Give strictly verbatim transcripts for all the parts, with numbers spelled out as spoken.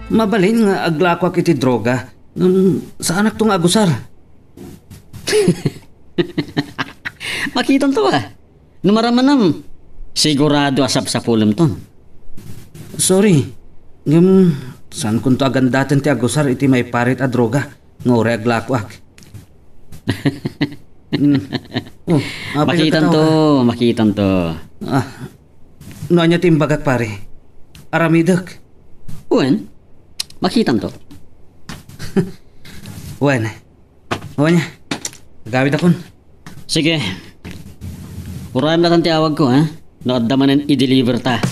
Mabalin nga aglakoak iti droga, ngem saanakto nga agusar. Makitanto a. No maramanem, sigurado a sapsapulemton. Sorry, ngem saankonto a gandaten ti agusar iti maiparit a droga nga uray aglakoak. Mm. Oh, apay Makitanto, katawa ka? Makitanto. Ah, no ania ti imbagak, pare? Aramidek. Wen, makitanto. Wen. Wen, agawidakon. Sige. Urayem latta ti awagko, ha? No adda manen i-deliver ta.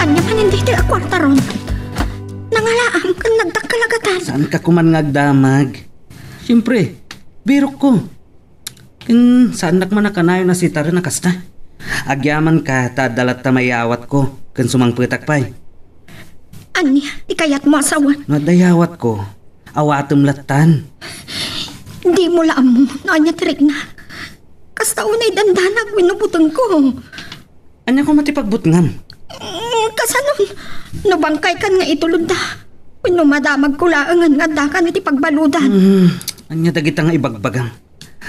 Ania manen daytoy a kuarta, Ronald? Nangalaam ken nagdakkel a gatad. Saanka koman nga agdamag? Siempre, birokko. Ken saannak man a kanayon a sitaren a kasta. Agyamanka ta adda latta mayawatko ken sumangpetak pay. Ania ti kayatmo a sawen? No adda yawatko, awatem lattan. Dimo la ammo no ania ti riknak. Kasta unay dandanag wenno butengko. Ania koma ti pagbutngam? Mm, kasano? No bangkaykan nga itulodda, wenno madamagko laengen nga addakan iti pagbaludan. Hmm, ania dagita nga ibagbagam?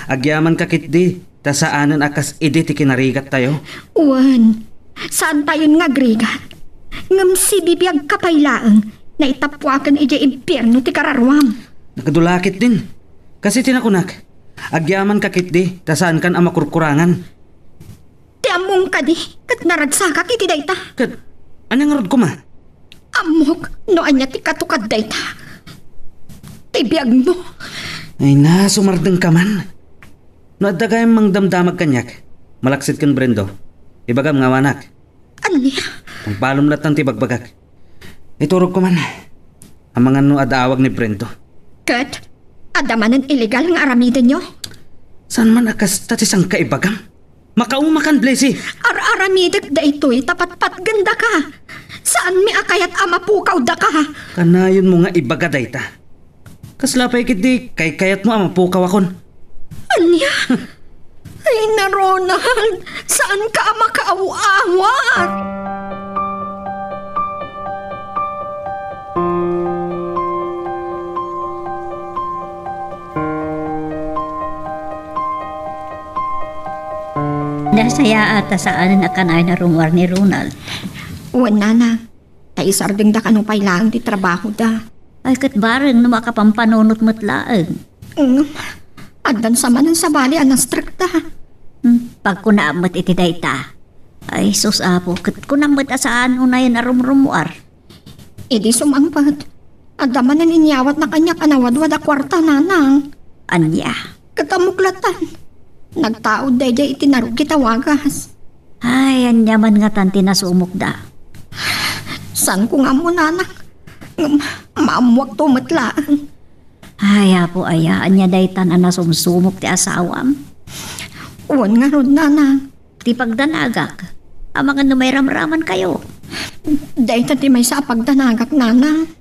Agyamanka ketdi, ta saanen a kas idi ti kinarigattayo. Wen, saantayon nga agrigat. Ngem sibibiagka pay laeng, naitappuaken idiay impierno ti kararuam. Nakadula ketdin. Kas iti nakunak, agyamanka ketdi, ta saankan a makurkurangan. Ti ammom kadi, ket naragsakak iti dayta. Ket, ania ngarud koma? Ammok no ania ti katukad dayta. Ti biagmo. Ay na, sumardengka man. No adda gayam mangdamdamag kaniak, malaksid ken Brendo. Ibagam nga awanak. Ania? Pangbalom lattan ti bagbagak. Iturogko man. Amangan no adda awag ni Brendo. Ket, adda manen illegal nga aramidenyo? Saan man a kasta ti sangkaibagam? Makaumakan, Blessy! Ar-aramidek daytoy ta patpatgendaka. Saanmi a kayat a mapukawdaka. Kanayonmo nga ibaga dayta. Kasla pay ketdi kaykayatmo a mapukawakon. Ania? Ay na, Ronald, saanka a makaaw-awat? Nasayaat ta saanen a kanayon a rummuar ni Ronald. Wen, nana. Ta isardengda kano pay laeng ti trabahoda. Ay, ket bareng no makapampanunot met laeng. Ngem, addan sa manen sabali a nastrekda. Hmm, pagkunaam met iti dayta. Ay, sus, Apo, ket kunam met a saan unayen a rumrummuar. Idi sumangpet, adda manen inyawatna kaniak a nawadwad a kuarta, nanang. Ania? Ket ammok lattan. Nagtaud daydiay iti narugit a wagas. Ay, ania man ngatan ti nasumokda? Saanko nga ammo, nanang. Ngem, maammoakto met laeng. Ay, Apo aya, ania daytan a nasumsumok ti asawam? Wen ngarud, nanang. Ti pagdanagak, amangan no mairamramankayo. Dayta ti maysa a pagdanagak, nanang.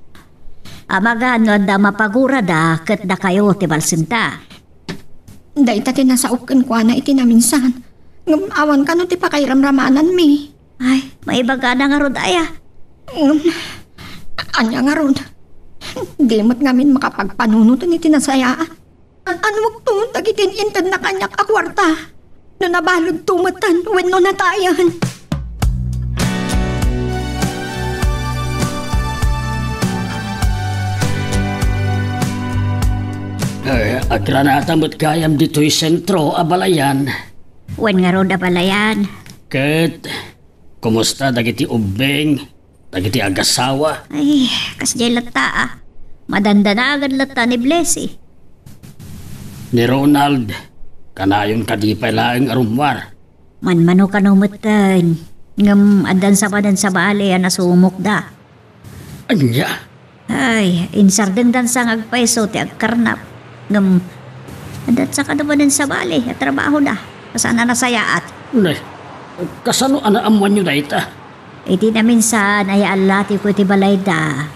Amangan no adda mapagurada ket dakayo ti balsenta. Dayta ti nasaok kenkuana iti naminsan. Ngem awan kano ti pakairamramananmi. Ay, maibagana ngarud aya. Ngem, ania ngarud? Di met ngamin makapagpanunoten iti nasayaat. An-annuakto dagiti in-intedna kaniak a kuarta? No nabalegto metten wenno natayen. Eh, agranata met gayam ditoy sentro, abalayan. Wen ngarud, abalayan. Ket, kumusta dagiti ubbing, dagiti agasawa? Ay, kasdiay latta, a. Madandanagad latta ni Blessy. Ni Ronald, kanayon kadi pay laeng a rummuar? Manmano kano metten, ngem addan sa manen sabali a nasumokda. Ania? Ay, insardengdan sa nga agpayso ti agkarnap. Ngem, addan sa kano manen sabali a trabahoda. Kasano a nasayaat? Ne, kasano a naammoanyo dayta? Iti naminsan, aya allatiko iti balayda.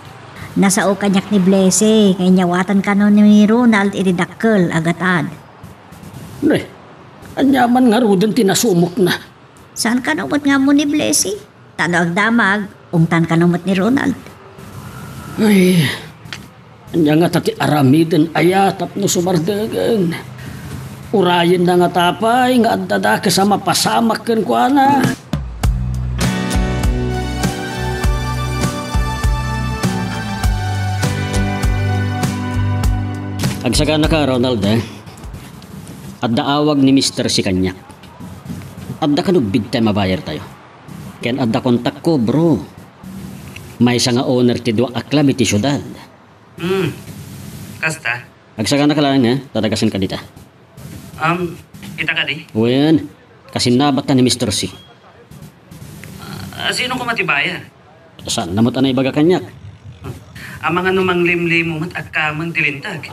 Nasao kaniak ni Blessy, nga inyawatan kano ni Ronald iti dakkel a gatad. Ne, ania man ngaruden ti nasumokna? Saan kano met nga ammo ni Blessy? Ta no agdamag, ungtan kano met ni Ronald. Ay, ania ngata ti aramiden aya tapno sumardegen? Urayenna ngata pay nga adda dakes a mapasamak kenkuana. Agsaganaka, Ronald, eh. Adda awag ni Mister C kaniak. Adda kano big time a buyer tayo. Ken adda kontakko, bro. Maysa nga owner ti dua a club iti siudad. Hmm. Kasta? Agsaganaka laeng, eh. Tadagasenka dita. Um, ita kadi? Wen, kasinnabatta ni Mister C. Ah, sino koma ti buyer? Saanna met a naibaga kaniak. Amangan no manglimlimo met agkameng ti linteg?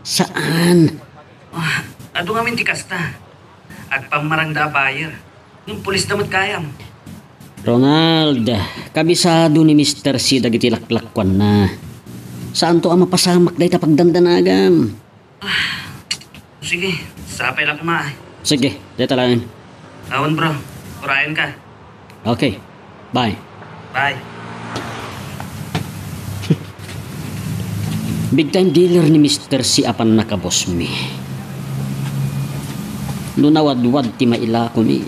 Saan? Ah, adu ngamin ti kasta. Agpammarangda a buyer. Ngem pulisda met gayam. Ronald, kabisado ni Mister C dagiti laklakuanna. Saanto a mapasamak dayta pagdandanagam. Sige, sapay la koma. Sige, dayta laeng. Awan, bro. Urayenka. Okay. Bye. Bye. Big time dealer ni Mister C a pannakabosmi. No nawadwad ti mailakomi,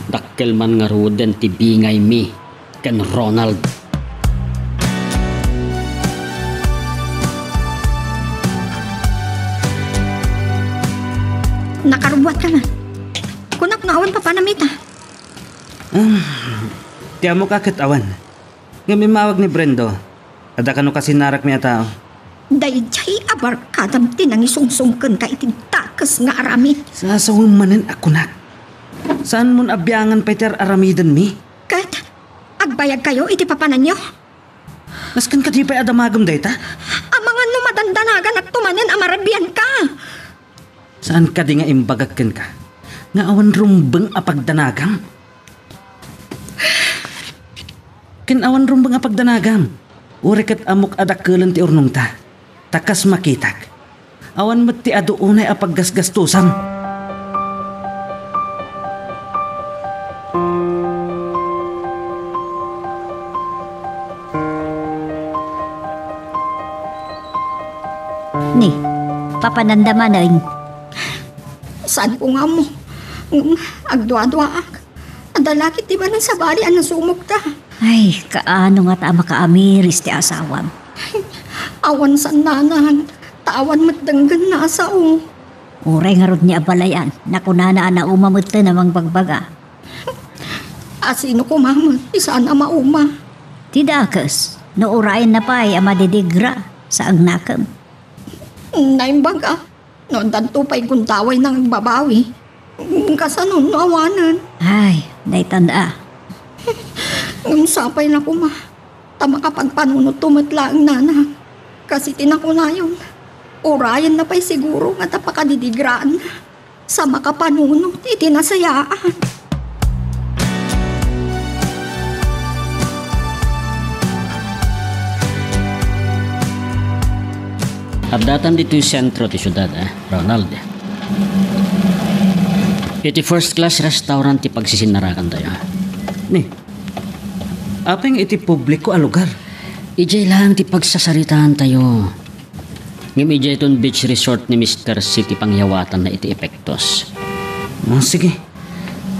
dakkel man ngaruden ti bingaymi ken Ronald. Nakarubbuatka man. Kunak no awan papanam ita. Ah, ti ammoka ket awan. Ngem immawag ni Brendo. Adda kano kasinnarakmi a tao. Daydiay a barkadam ti nangisungsong kenka iti dakes nga aramid. Sasawem manen a kunak. Saanmon a biangan pay ti ar-aramidenmi? Ket agbayagkayo iti papananyo? Nasken kadi pay a damagem dayta? Amangan no madandanaganakto manen a marabianka. Saan kadi nga imbagak kenka nga awan rumbeng a pagdanagam? Ken awan rumbeng a pagdanagam, uray ket ammok a dakkelen ti urnongta. Ta kas makitak, awan met ti adu unay a paggasgastosam. Ni, papananda manen. Saanko nga ammo. Ngem agduaduaak. Adda la ket ti manen sabali a nasumokta. Ay, kaano ngata a makaamiris ti asawam? Awan saan, nanang, ta awan met denggenna a sao. Uray ngarud ni abalayan, nakunana a nauma metten a mangbagbaga. A sino koma met ti saan a mauma? Ti dakes, no urayenna pay a madidigra, saangnakem. Naimbag a, no addanto pay gundaway nga agbabawi, kasano no awanen? Ay, daytan a. Ngem sapay la koma, ta makapagpanunotto met laeng, nanang. Kas iti nakunayon, urayenna pay siguro nga ta pakadidigraanna. Sa makapanunot iti nasayaan. Addatan ditoy sentro ti siudad, eh, Ronald. Iti first class restaurant ti pagsisinnarakanta. Ni, apay nga iti publiko a lugar? Idiay laeng ti pagsasaritaantayo. Ngem idiayton beach resort ni Mister C ti pangyawatanna iti epektos. Ah, sige.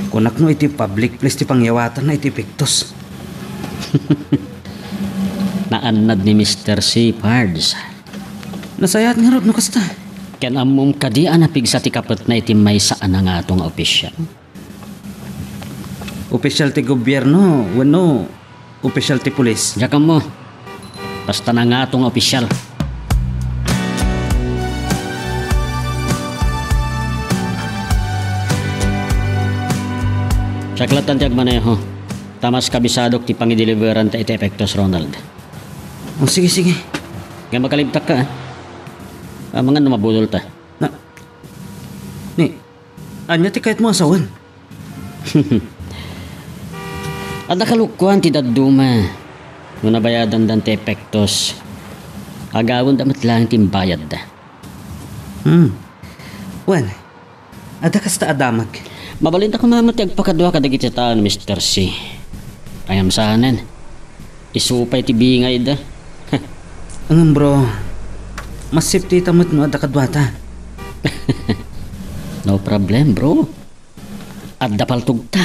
Kunak no iti public place ti pangyawatanna iti epektos. Naannad ni Mister C, Pards. Nasayaat ngarud no kasta. Ken ammom kadi a napigsa ti kapetna iti maysa a nangato nga opisyal? Opisyal ti gobierno wenno opisyal ti pulis? Diak ammo. Basta nangato nga opisyal. Siak lattan ti agmaneho. Ta mas kabisadok ti pangideliveranta iti epektos, Ronald. Oh, sige, sige. Nga makalibtak ka, ah. Amangan no mabudol ta. Na, ni, Ania ti kayatmo a sawen? Adda kalukoan ti dadduma. No nabayadandan ti epektos, agawenda met laeng ti imbayadda. Hmm. Wen, adda kasta a damag. Mabalinda koma met ti agpakadua kadagiti tao ni Mister C. Ngem saanen. Isu pay ti bingayda. Ngem, bro, mas safety ta met no adda kaduata. No problem, bro. Adda paltogta.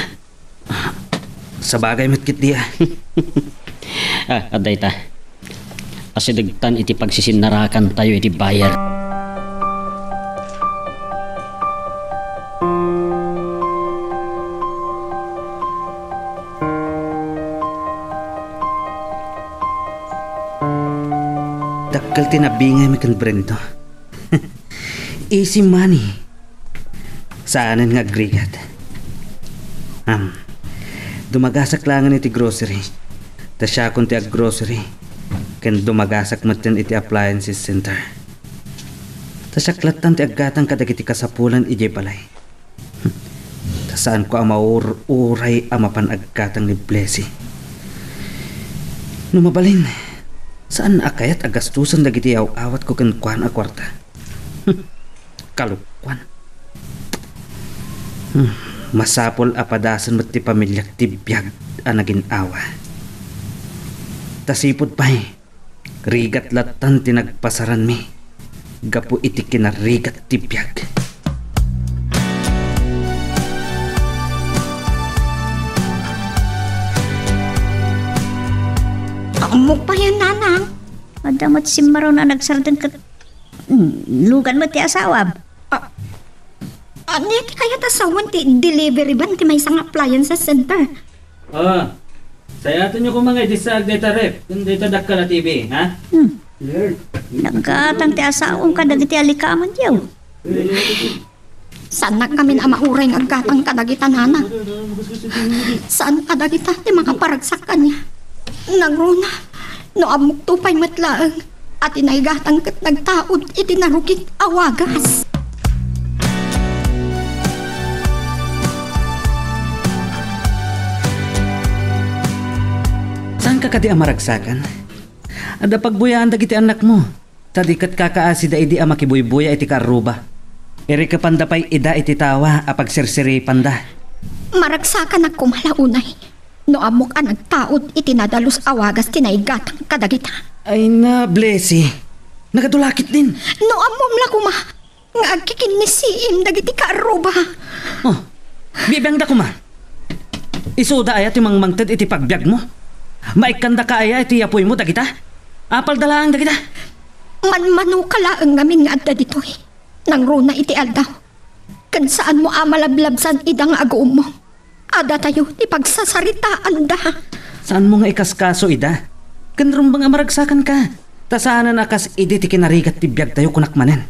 Sabagay met ketdi, a. Ah, adda ita. Asidegtan iti pagsisinnarakantayo iti buyer. Dakkel ti nabingaymi ken Brendo. Easy money. Saanen nga agrigat. Am, dumagasak laengen iti grocery. Ta siakon ti aggrocery. Ken dumagasak metten iti appliances center. Ta siak lattan ti aggatang kadagiti kasapulan idiay balay. Ta saanko a maur-uray a mapan aggatang ni Blessy. No mabalin, saan a kayat a gastusen dagiti aw-awatko kenkuana a kuarta. Kalokuan. Hmm, masapul a padasen met ti pamiliak ti biag a nagin-awa. Ta sipud pay, rigat lattan ti nagpasaranmi gapu iti kinarigat ti biag. Ammok pay a nanang. Adda met simmaron a nagsardeng ket, mm, lugan met ti asawam. Ah, ania ti kayat a sawen ti delivery van ti maysa nga appliances center? Ah, sayatenyo koma nga idisag dayta ref ken dayta dakkel a T V, ha? Hmm. Naggatang ti asawam kadagiti alikamenyo. Saan ngamin a mauray nga aggatang kadagita, nana. Saan a dagita ti makaparagsak kaniak. Nangruna, no ammokto pay met laeng a ti naigatang ket nagtaud iti narugit a wagas. Saanka kadi a maragsakan? Adda pagbuyaen dagiti annakmo. Ta di ket kakaasida idi a makibuybuya iti kaarruba. Irikepanda pay ida iti tawa a pagsirsiripanda. Maragsakanak koma la unay no ammok a nagtaud iti nadalus a wagas ti naigatang kadagita. Ay na, Blessy. Nagadu la ketdin. No ammom la koma nga agkikinnisiim dagiti kaarruba. Oh, bibiangda koma. Isuda aya ti mangmangted iti pagbiagmo? Maikkandaka aya iti apoymo dagita? Apalda laeng dagita? Manmanoka laeng ngamin nga adda ditoy. Nangruna iti aldaw. Ken saanmo a malablabsan ida nga aguummong. Adatayo ti pagsasaritaanda. Saanmo nga ikaskaso ida? Ken rumbeng a maragsakanka. Ta saanen a kas idi ti kinarigat ti biagtayo, kunak manen.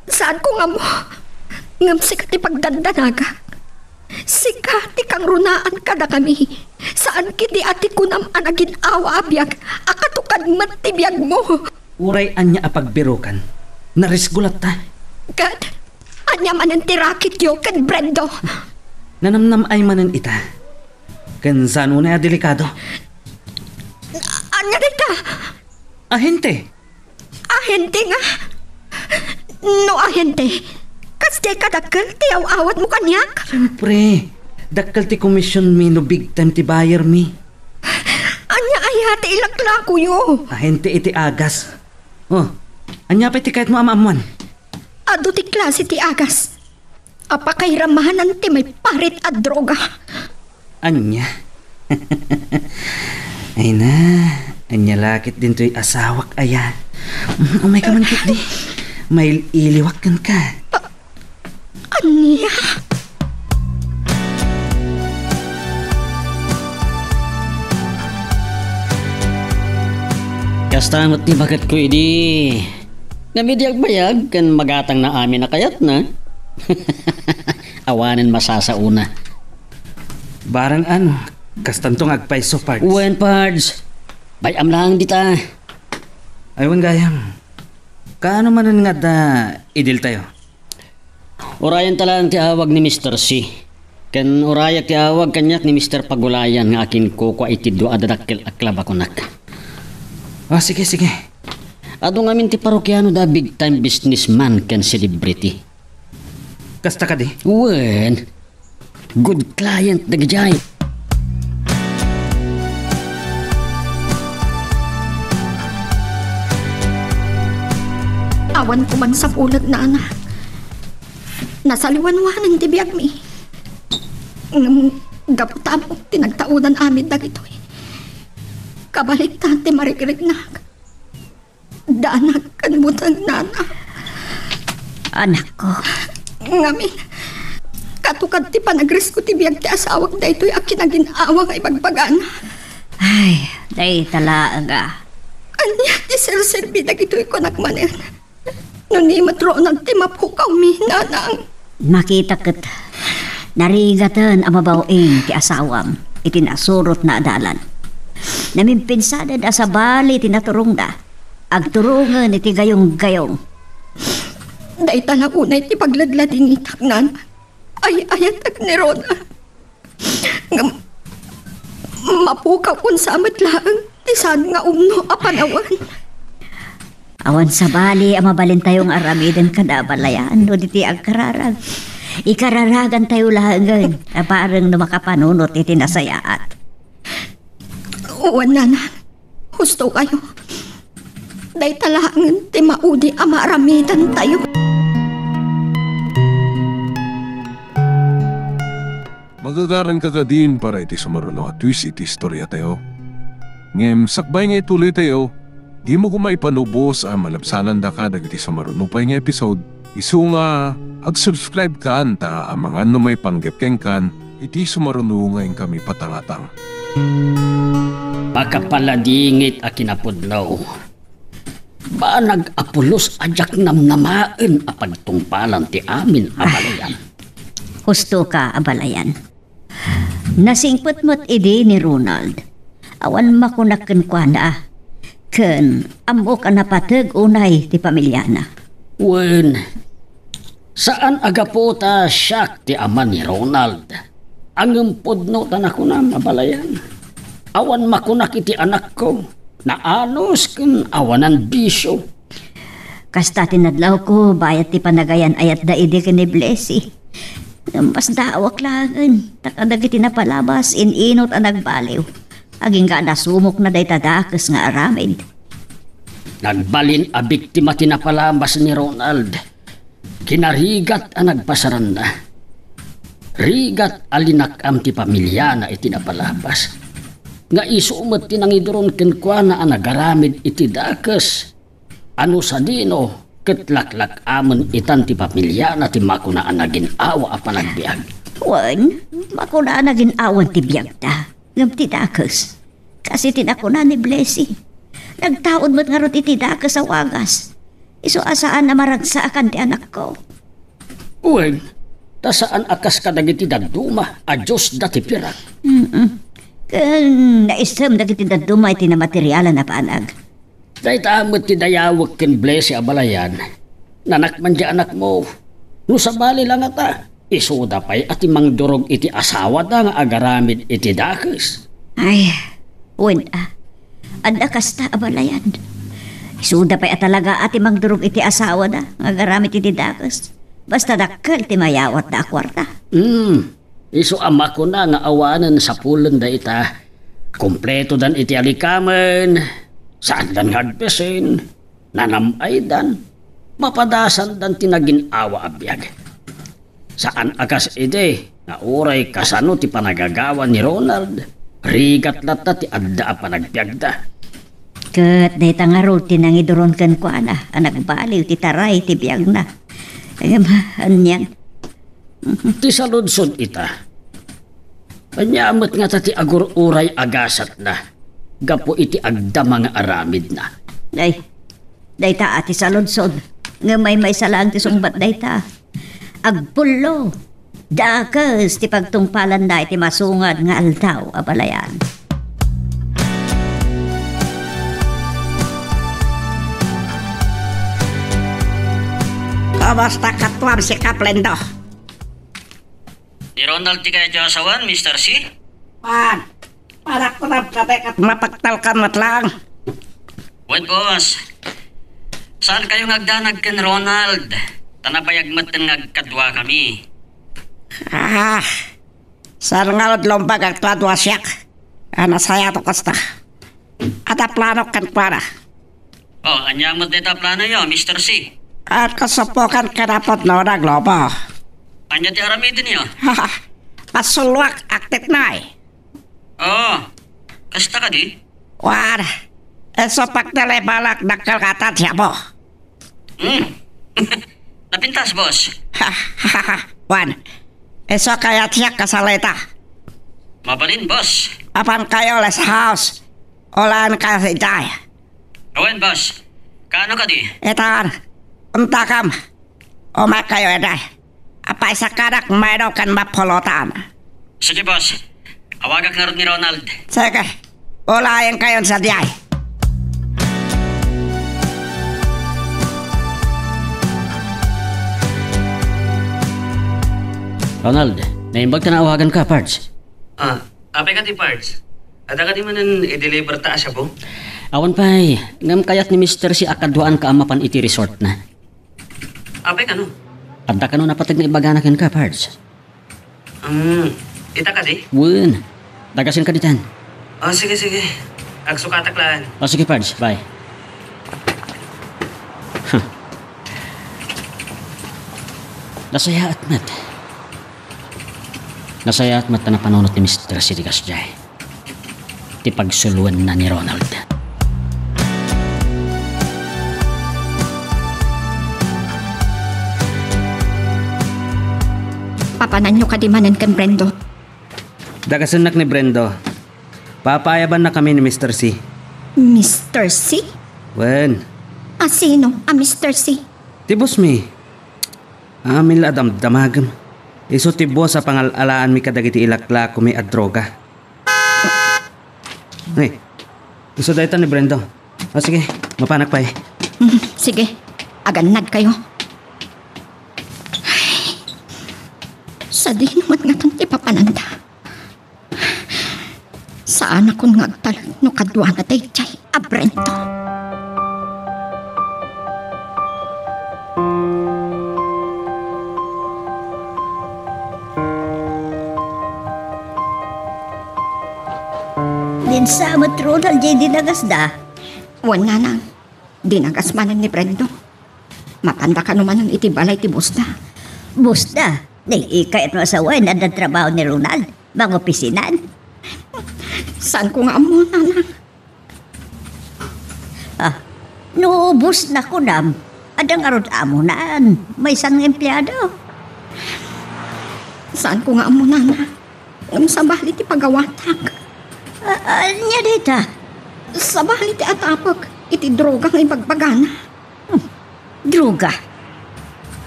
Saanko nga ammo. Ngem sika ti pagdandanagak. Sika ti kangrunaan kadakami. Saan ketdi a ti kunam a nagin-awa a biag a katukad met ti biagmo. Uray ania a pagbirokan, narisgo latta. Ket ania manen ti raketyo ken Brendo? Nanamnam-ay manen ita. Ken saan unay a delikado. Ania dayta? Ahente. Ahente nga? No ahente, kas diay kadakkel ti aw-awatmo kaniak? Siempre, dakkel ti komisionmi no big time ti buyermi. Ania aya ti ilaklakoyo? Ahente iti agas. Oh, ania pay ti kayatmo a maammuan? Adu ti klase ti agas a pakairamanan ti maiparit a droga. Ania? Ay na, ania la ketdin toy asawak aya? Mm, umayka man ketdi. Mail-iliwak kenka. Ania? Kasta met ti baketko idi. Ngem idi agbayag ken magatangna amin a kayatna, awanen masasaona. Barang ano, kastanto nga agpayso, Pards. Wen, Pards. Bay-am laeng dita. Ay, wen gayam. Kaano manen nga adda idiltayo? Urayenta laeng ti awag ni Mister C. Ken urayak ti awag kaniak ni Mister Pagulayan nga akinkukua iti dua a dadakkel a club a kunak. Ah, sige, sige. Adu ngamin ti parokiano da big time businessman ken celebrity. Kasta kadi? Wen. Good client dagidiay. Awan ko man sapulet, nana. Nasaliwanwanen ti biagmi. Ngem gapu ta ammok ti nagtaudan amin dagitoy, kabalikta ti marigrignak. Danak ken buteng, nana. Anakko. Ngamin, katukad ti panagrisko ti biag ti asawak daytoy a kinagin-awa nga ibagbagana. Ay, dayta laeng a. Ania ti serserbi dagitoy, kunak manen? No ni met Ronald ti mapukawmi, nanang. Makita ket narigaten a mabaw-ing ti asawam iti nasurotna a dalan. Namimpinsaden a sabali ti naturongda. Agturongen iti gayong-gayong. Dayta la unay ti pagladladingitak, nana. Ay-ayatek ni Ronald. Ngem, mapukawkon sa met laeng ti saan nga umno a panawen. Awan sabali a mabalintayo nga aramiden kada abalayan no diti agkararag. Ikararagantayo laengen a bareng no makapanunot iti nasayaat. Wen, nana. Husto kayo. Dayta laengen ti maudi a maaramidantayo. Magagaran ka kadin para iti sumaruno a twist iti istoriatayo. Ngem sakbay nga ituloytayo, dimo koma ipanubos a malabsanandaka dagiti sumaruno pay nga episode. Isu nga, ag-subscribe kan ta amangan no maipanggep kenkan iti sumaruno nga inkami patangatang. Makapaladingit a kinapudno. Banag a pulos a diak namnamaen a pagtungpalan ti amin a balayan. Husto ka, abalayan. Nasingpet met idi ni Ronald. Awan makunak kenkuana. Ken ammok a napateg unay ti pamiliana. Wen, saan a gapu ta siak ti ama ni Ronald. Ngem pudno ta nakunam, abalayan. Awan makunak iti anakko. Naanus ken awanan bisio. Kasta ti nadlawko, bayat ti panagayan-ayatda idi ken ni Blessy. Ngem masdaawak laengen, ta kadagiti napalabas, in-inut a nagbaliw. Agingga a nasumokna dayta dakes nga aramid. Nagbalin a biktima ti napalabas ni Ronald. Kinarigat a nagpasaranna. Rigat a linak-am ti pamiliana iti napalabas. Nga isu met ti nangiduron kenkuana a nagaramid iti dakes. A no sadino, ket laklak-amen itan ti pamiliana ti makuna a nagin-awa a panagbiag. Wen, makuna a nagin-awan ti biagda, ngem ti dakes. Kas iti nakuna ni Blessy, nagtaud met ngarud iti dakes a wagas. Isu a saan a maragsaakan ti anakko. Wen, ta saan a kas kadagiti dadduma a diosda ti pirak. Mm-mm. Ken naisem dagiti dadduma iti namaterialan a banag. Dayta met ti dayawek ken Blessy a balayan. Nanak man di anakmo. No sabali la ngata, isuda pay a ti mangdurog iti asawada nga agaramid iti dakes. Ay, wen a. Adda kasta a balayan. Isuda pay a talaga a ti mangdurog iti asawada nga agaramid iti dakes. Basta dakkel ti mayawatda a kuarta. Hmm. Isu a makuna nga awanen sapulen dayta. Kompletodan iti alikamen, saandan nga agpesen, nanam-aydan, mapadasandan ti nagin-awa a biag. Saan a kas idi nga uray kasano ti panagagawa ni Ronald, rigat latta ti adda a panagbiagda. Ket dayta ngarud ti nangiduron kenkuana a nagbaliw ti taray ti biagna. Ngem, anian? Ti saludsod ita, ania met ngata ti agur-uray a gasatna gapu iti agdama nga aramidna? Ay, dayta a ti saludsod, ngem maymaysa laeng ti sungbat dayta. Agpullo, dakes ti pagtungpalanna iti masungad nga aldaw a balayan. Kumusta katuam si Kaplendo? Ni Ronald ti kayatyo a sawen, Mister C? Wen, para kunam kadi ket mapagtalkan met laeng. Wen, boss. Saan kayo nga agdanag ken Ronald? Ta nabayag metten nga agkaduakami. Ah, Saan ngarud lumbag agtuadua siak? A, nasayaat kasta. Adda planok kenkuana. O, ania met dayta planoyo, Mister C? Adda kasupokan ken Apo no naglupo. Ania ti aramidenyo? Pasulloak, agtiknay. O, kasta kadi? Wen, isu pagtalay balak dakkel katan ti Apo. Hmm. Napintas, boss. Wen, isu kayat siak kasalita. Mabalin, boss. Apan kayo, Less House. Ulaen kayo sadiay. Awan, boss. Kaano kadi? Itan, untakam. Umaykayo idiay. Apay sakanak maino ken mapulotan. Sige, boss. Awagak ngarud ni Ronald. Sige. Ulaenkayon sadiay. Ronald, naimbag ta naawaganka, Pards. A, apay kadi, Pards? Adda kadi manen i-deliver ta a shabu? Awan pay, ngem kayat ni Mister C a kaduaanka a mapan iti resortna. Apay kano? Adda kano napateg nga ibagana kenka, Pards? Hmm, ita kadi? Wen. Dagasenka ditan. O, sige, sige. Agsukatak laeng. O, sige, Pards. Bye. Huh. Nasayaat met. Nasayaat met ta napanunot ni Mister C ti kasdiay ti pagsuloenna ni Ronald. Papananyo kadi manen ken Brendo? Dagasennak ni Brendo. Papaayabannakami ni Mister C. Mister C? Wen. A sino a Mister C? Ti bossmi. Amin la a damdamagem. Isu ti buas a pangal-alaanmi kadagiti ilaklakomi a droga. Ay, isu dayta ni Brendo. O, sige, mapanak pay. Mm, sige, agannadkayo. Sadino met ngaton ti papananda? Saanakon nga agtalek no kaduana daydiay a Brendo. Dinsa met Ronald diay dinagasda? Wen, nanang. Dinagas manen ni Brendo. Mapanda kano manen iti balay ti bossda. Bossda? Di, kayatmo a sawen, adda trabaho ni Ronald. Mangopisinaen. Saanko nga ammo, nanang. A, no bossna kunam, adda ngarud amonan. Maysan nga empleado. Saanko nga ammo, nanang. Ngem sabali ti pagawatak. A, ania dayta? Sabali ti atapek iti droga nga ibagbagana. Hmm, droga?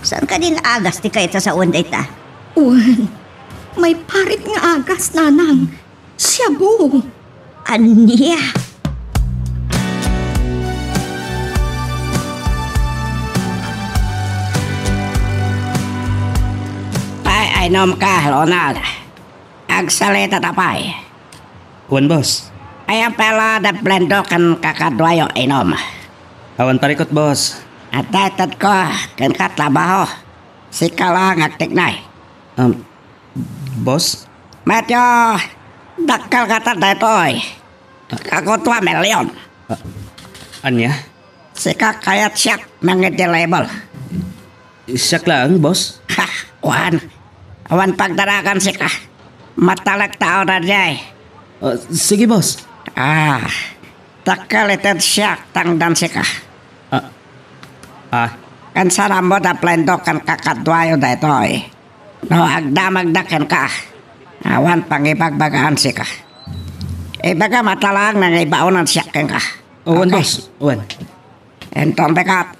Saan kadi nga agas ti kayat a sawen dayta? Wen, maiparit nga agas, nanang. Shabu. Ania? Pay, ainumka, Ronald. Agsalita ta pay. Wen, boss. Ayan pala da Brendo ken kakaduayo inum. Awan parikut, boss. Adda itedko kenka trabaho. Sika la nga agtiknay. Um, boss? Medyo dakkel kata daytoy. Kakutua milyon. A, ania? Sika kayat siak mangidelibel. Siak laeng, boss? Ha, kuan. Awan pagdaragan sika. Matalek tao daydiay. A, sige, boss. A, dakkel ited siak tangdan sika. A, a. Ken saan ammo da Brendo ken kakaduayo daytoy. No agdamagda kenka, awan pangibagbagaan sika. Ibagam a talaang nangibaonan siak kenka. Wen, okay. Boss. Wen. Inton bigat,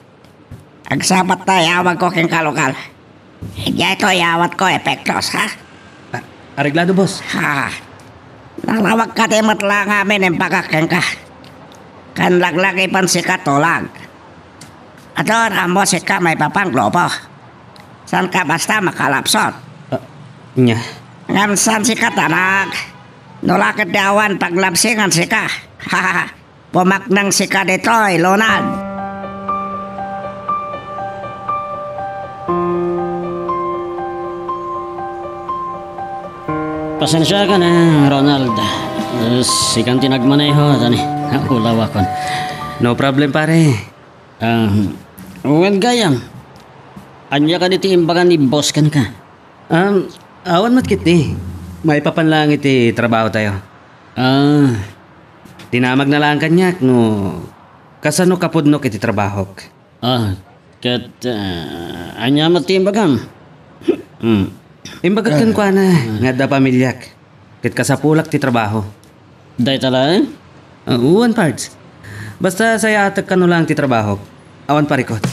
agsabat ta iyawagko kenka lokal. Idiay to iyawatko epektos, ha? A, areglado, boss. Ha. Nalawag kadi met la ngamin imbagak kenka. Ken laglagipen sika tulag. Adun, ammo sika maipapan grupo. Saanka basta makalapsot. A, nia? Ngem saan sika tanag? No la ket di awan paglabsingan sika. Pumaknang sika ditoy, Ronald. Pasensiakan, Ronald. Eh, sikan ti nagmaneho, tani. Ulawakon. No problem, pare. Ah, wen gayam. Ania kadi ti imbaga ni boss kenka? Um, awan met ketdi. Maipapan laeng iti trabahotayo. Ah. Dinamagna laeng kaniak no kasano kapudnok iti trabahok. Ah, ket, ah, ania met ti imbagam? Hmm. Imbagak kenkuana nga adda pamiliak, ket kasapulak ti trabaho. Dayta laeng? Ah, wen, Pards. Basta sayaatek kano laeng ti trabahok. Awan parikut.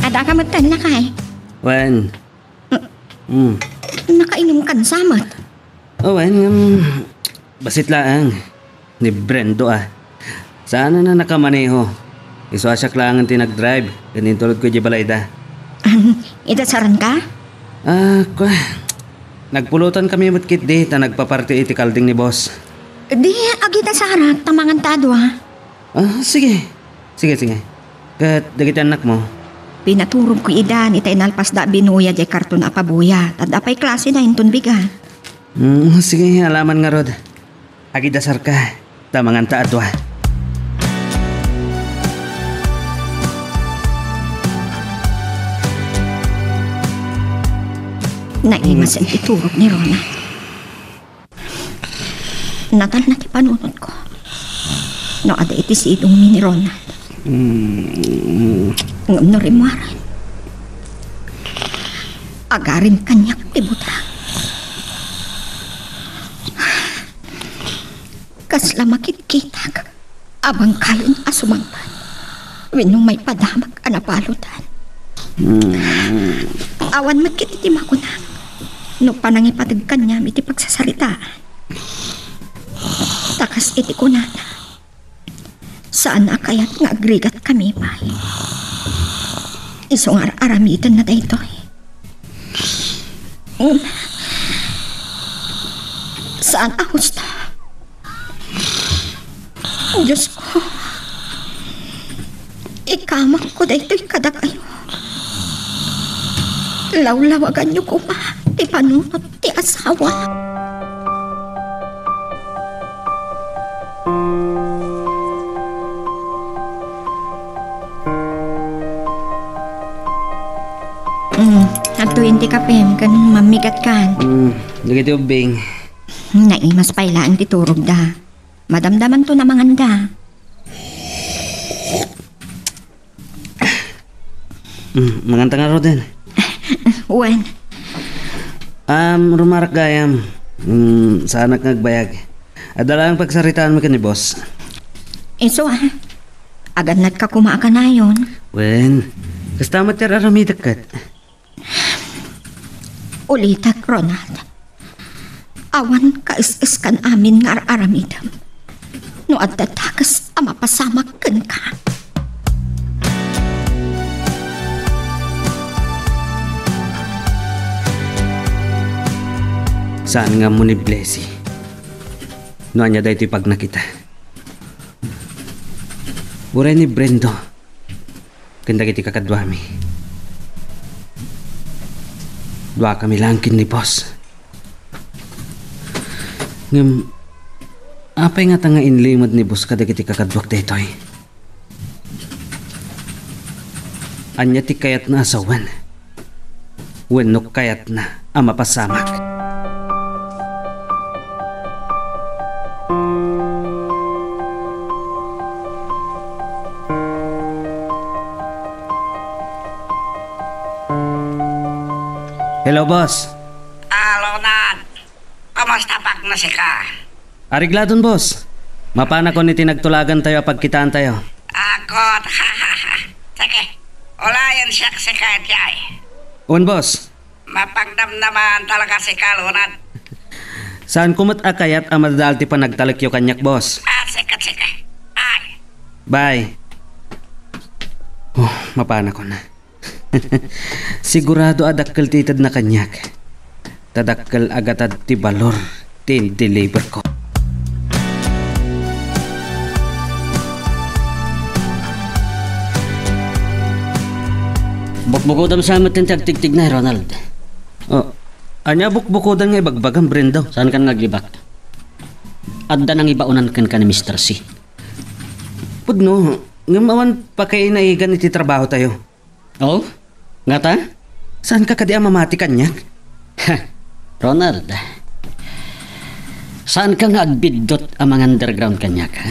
Adda ka met ten lakay? Wen. Mm. Nakainumkan sa met? Oh, wen, ngem, bassit laeng. Ni Brendo, ah. Saan a nakamaneho. Isu a siak laengen ti nagdrive ken intulodko idiay balayda. Idasaranka? Ah, kua. Nagpulotankami met ketdi ta nagpaparti iti kalding ni boss. Di, agidasarak ta manganta a dua. Ah, sige. Sige, sige. Ket dagiti annakmo? Pinaturogko ida ita inalpasda a binuya diay karton a pabuya, ta adda pay klaseda inton bigat. Mm, sige, alaman ngarud. Agidasarka, ta manganta a dua. Naimasen ti turog ni Rona. Natalna ti panunotko no adda iti sidongmi ni Ronald. Mm. Ngem no rimmuaren, agarim kaniak ti butang. Kasla makitkitak a bangkayen a sumangpet wenno maipadamag a nabalutan. Mm. Awan met ketdi ti makunak no panangipateg kaniam iti pagsasaritaan. Ta kas iti kunana, saan a kayat nga agrigatkami pay. Isu nga ar-aramidenna daytoy. Mm. Saan a husto. Diosko, ikamakko daytoy kadakayo. Lawlawaganyo koma ti panunot ti asawa. Mm, adtoyen ti kapem ken mammigatkan. Mm, dagiti ubbing. Naimas pay laeng ti turogda. Madamdamanto a manganda. Mm, manganta ngaruden. Wen. Um, rumarak gayam. Mm, saanak nga agbayag. Adda laeng pagsaritaanmi ken ni boss. Isu a. Agannadka koma a kanayon. Wen. Kasta met ti ar-aramidek ket. Ulitek, Ronald. Awan kaes-eskan amin nga ar-aramidem no adda dakes a mapasamak kenka. Saan nga ammo ni Blessy no ania daytoy pagnakita. Uray ni Brendo ken dagiti kakaduami. Duakami laeng ken ni boss. Ngem, apay ngata nga inlimed ni boss kadagiti kakaduak daytoy? Ania ti kayatna a sawen? Wenno kayatna a mapasamak? Hello, boss. Ah, Ronald. Kumusta pagno sika? Arigladon, boss. Mapanakon iti nagtulagantayo a pagkitaantayo. Agod. Sige. Ulayen siak sika idiay. Un, boss. Mapagdamdaman talaga sika, Ronald. Saanko met a kayat a madadael ti panagtalekyo kaniak, boss. Ah, sige, sige. Bye. Bye. Oh, mapanakon. Sigurado a dakkel ti itedna kaniak. Ta dakkel a gatad ti balor ti indeliverko. Bukbukodam sa met ti agtigtignay, Ronald. Oh, ania bukbukodam nga ibagbagam, Brendo? Saankan nga aglibak. Adda nangibaonan kenka ni Mister C. Pudno, ngem awan pakainaigan iti trabaho tayo. Oh? Ngata? Saanka kadi a mamati kaniak? Ha, Ronald. Saanka nga agbiddut a mang-underground kaniak, ha?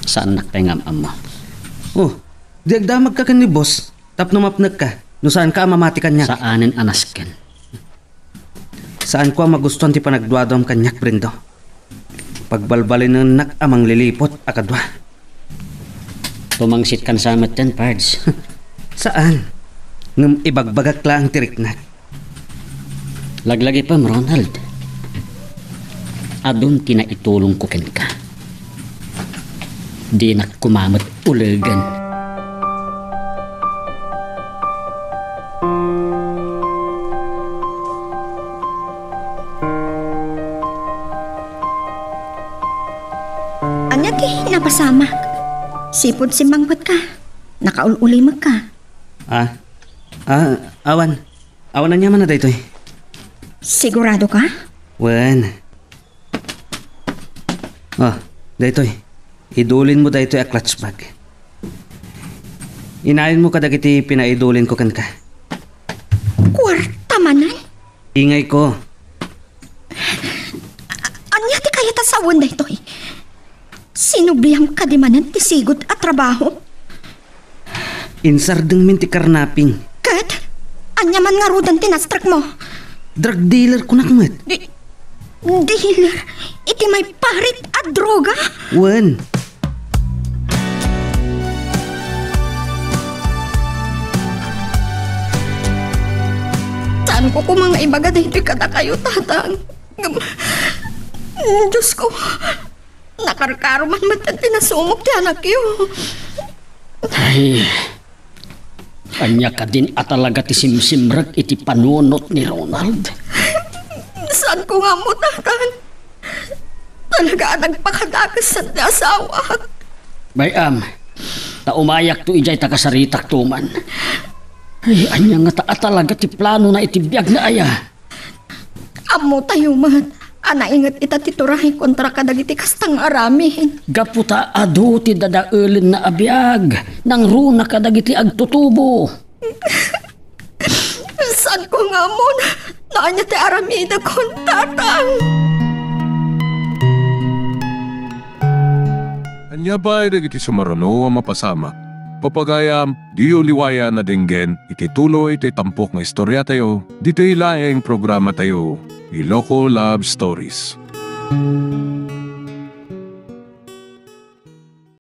Saannak pay nga am-ammo. Oh, di agdamagka ken ni boss tapno mapnekka no saanka a mamati kaniak. Saanen a nasken. Saanko a magustuan ti panagduaduam kaniak, Brendo. Pagbalbalinennak a mangliliput a kadua. Tumangsitkan sa metten, Pards. Saan? Ngem ibagbagak laeng ti riknak. Laglagipem, Ronald. Adun ti naitulongko kenka. Dinak koma met ulegen. Ania ti napasamak? Sipud simmangpetka. Nakaul-ulimekka. Ah? Ah, awan. Awan aniaman a daytoy. Sigurado ka? Wen. Ah, daytoy. Idulinmo daytoy a clutch bag. Inayonmo kadagiti pinaidulinko kenka. Kuarta manen? Ingayko. Ania ti kayat a sawen daytoy? Sinubliam kadi manen ti sigud a trabaho? Insardengmin ti karnaping. Ket? Ania man ngaruden ti nastrekmo? Drug dealer kunak met. Di-, dealer? Iti maiparit a droga? Wen. Saanko koma nga ibaga daytoy kadakayo, Tatang. Ngem, Diosko, nakarkaro man met ti nasumok ti anakyo. Ay, ania kadin a talaga ti simsimrek iti panunot ni Ronald? Saanko nga ammo, Tatang. Talaga a nagpakadakes ti asawak. Bay-am, ta umayakto idiay ta kasaritakto man. Ay, ania ngata a talaga ti planona iti biagna aya? Ammotayo met a nainget ita ti turay kontra kadagiti kasta nga aramid. Gapu ta adu ti dadaelenna a biag, nangruna kadagiti agtutubo. Saanko nga ammon no ania ti aramidekon, Tatang. Ania pay dagiti sumaruno a mapasamak? Papagayam, diyo liwayan a denggen iti tuloy ti tampok nga istoriatayo, ditoy laeng programatayo, Iloko Love Stories.